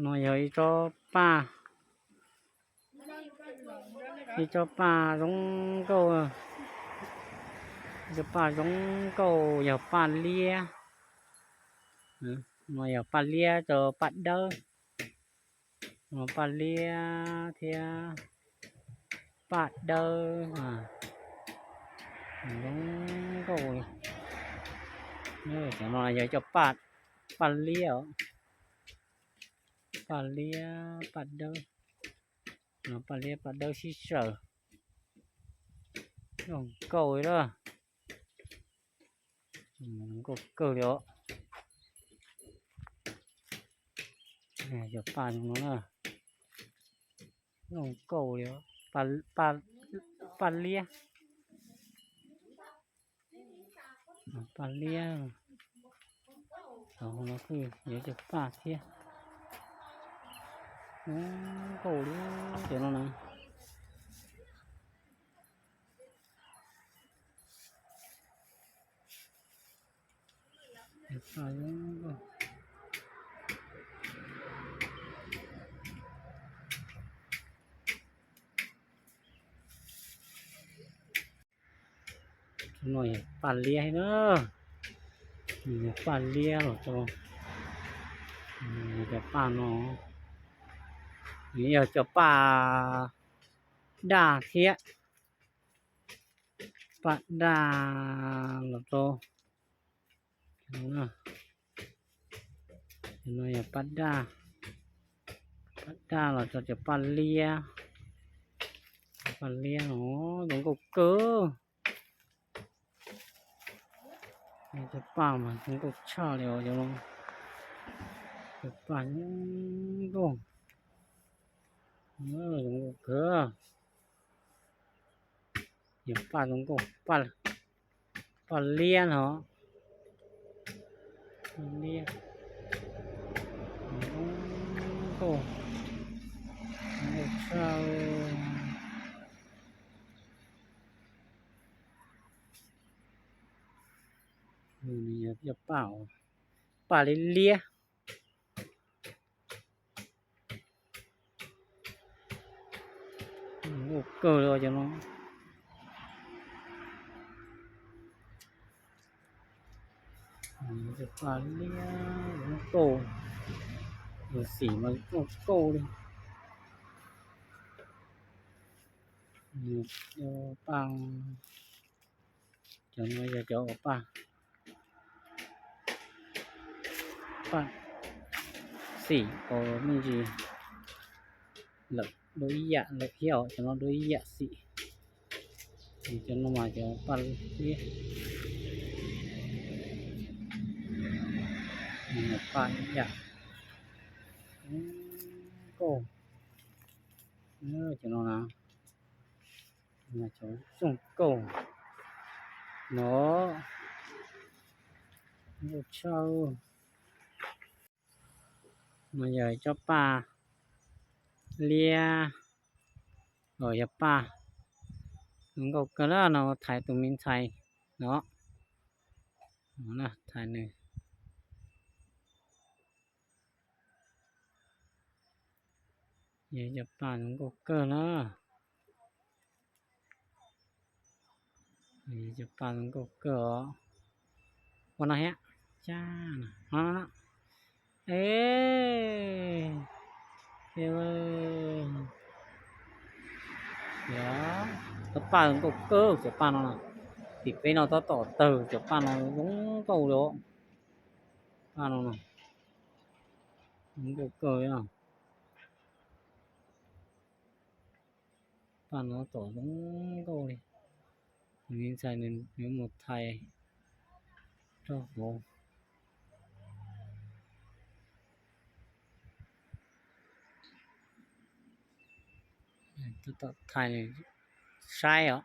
No yog ib tsob paj, ib tsob paj zoo nkauj, ib tsob paj zoo nkauj yog paj liab. No yog paj liab rau paj dawb. No paj liab thiab paj dawb zoo nkauj. Cov no yog cov paj, paj liab os, paj liab paj dawb. No paj liab paj dawb sib xyaw, zoo nkauj li lawm. Zoo nkauj kawg li os. Cov paj zoo no na, zoo nkauj li os. Paj liab, paj liab. Cov no kuj yog cov paj thiab, zoo nkauj li cov no na. Cov no yog paj liab na, yog paj liab los rau, cov paj no, nws yog cov paj daj thiab, paj daj los rau. Cov no yog paj daj, paj daj los rau cov paj liab, paj liab no zoo nkauj kawg. Cov paj mas zoo nkauj tshaj li os, cov paj zoo nkauj, zoo nkauj kawg. Yog paj zoo nkauj, paj liab no, paj liab, zoo nkauj, zoo nkauj tshaj. Yog paj, paj liab liab. Zoo nkauj kawg li cov no. Cov paj liab zoo nkauj, yog xim mas zoo nkauj li. Paj, cov no yog cov paj, paj xim os, me ntsis lawm dua ib yam lawm thiab os, cov no dua ib yam xim. Cov no mas cov paj liab, paj ib yam. Zoo nkauj, cov no na, cov zoo nkauj no, nkauj tshaj. No yog cov paj liab, los yog paj zoo nkauj kawg na, no thaiv tus me ntxhais no, thaiv nws. Yog cov paj zoo nkauj kawg na, cov paj zoo nkauj kawg os. Ua no thiab, cov paj zoo nkauj kawg cov paj no. Tim peb no tab tom tawg cov paj no zoo nkauj li os. Paj no zoo nkauj kawg li no. Paj no tom zoo nkauj li. Nws ntxhais nws yuav mus thaiv rau hauv, tab tom thaiv nws saib os.